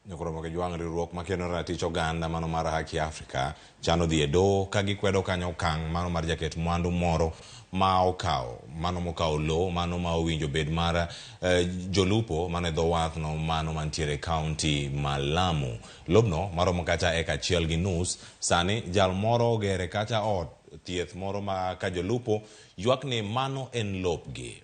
Nyakoromo Kejwang' riwruok makeno ratich oganda mano mar Haki Afrika chano dhi e doho ka gikwedo kanyo okang' mano mar jaket mwandu moro ma okawo mano mokawo lowo mano ma owinjo bed mar jolupo mano e dho wath no mano mantiere e kaunti ma Lamu. Lobno maromo kacha eka 1.5 sani jal moro ogere kacha ot thieth moro ma ka jolupo ywak ni mano en lopgi.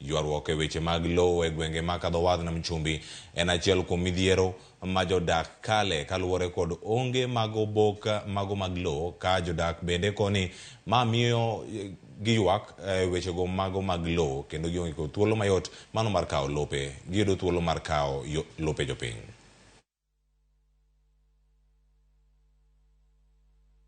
Ywaruok e weche mag lowo e gwenge ma kadho wadh nam chumbi en achiel kuom midhiero ma jodak kale kaluwore kod onge mag obok mago mag lowo ka jodak bende koni ma miyo giywak e wechego mago mag lowo kendo gionge kod thuolo mayot mano mar kawo lope giyudo thuolo mar kawo lope jopiny.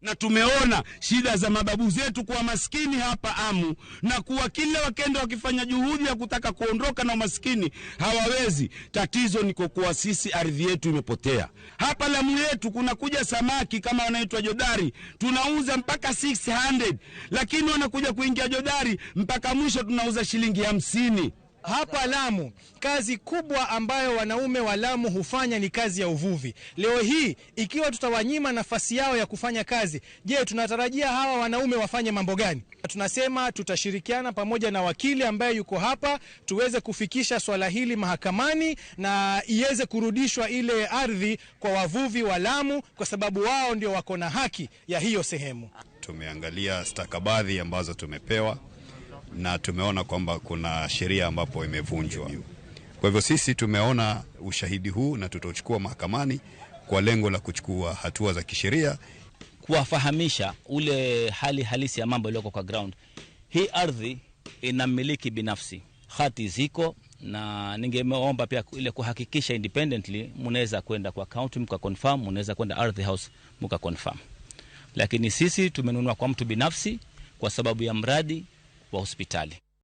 Na tumeona shida za mababu zetu kuwa maskini hapa Amu, na kuwa kila wakenda wakifanya juhudi ya kutaka kuondoka na umaskini hawawezi. Tatizo ni kwa kuwa sisi ardhi yetu imepotea. Hapa Lamu yetu kuna kuja samaki kama wanaitwa jodari, tunauza mpaka 600, lakini wanakuja kuingia jodari mpaka mwisho tunauza shilingi 50. Hapa Lamu kazi kubwa ambayo wanaume wa Lamu hufanya ni kazi ya uvuvi. Leo hii ikiwa tutawanyima nafasi yao ya kufanya kazi, je, tunatarajia hawa wanaume wafanye mambo gani? Tunasema tutashirikiana pamoja na wakili ambaye yuko hapa tuweze kufikisha swala hili mahakamani na iweze kurudishwa ile ardhi kwa wavuvi wa Lamu, kwa sababu wao ndio wako na haki ya hiyo sehemu. Tumeangalia stakabadhi ambazo tumepewa na tumeona kwamba kuna sheria ambapo imevunjwa. Kwa hivyo sisi tumeona ushahidi huu na tutauchukua mahakamani kwa lengo la kuchukua hatua za kisheria, kuwafahamisha ule hali halisi ya mambo iliyoko kwa ground. Hii ardhi inamiliki binafsi, hati ziko, na ningeomba pia ile kuhakikisha independently, mnaweza kwenda kwa county mka confirm, mnaweza kwenda ardhi house mka confirm. Lakini sisi tumenunua kwa mtu binafsi kwa sababu ya mradi wa hospitali.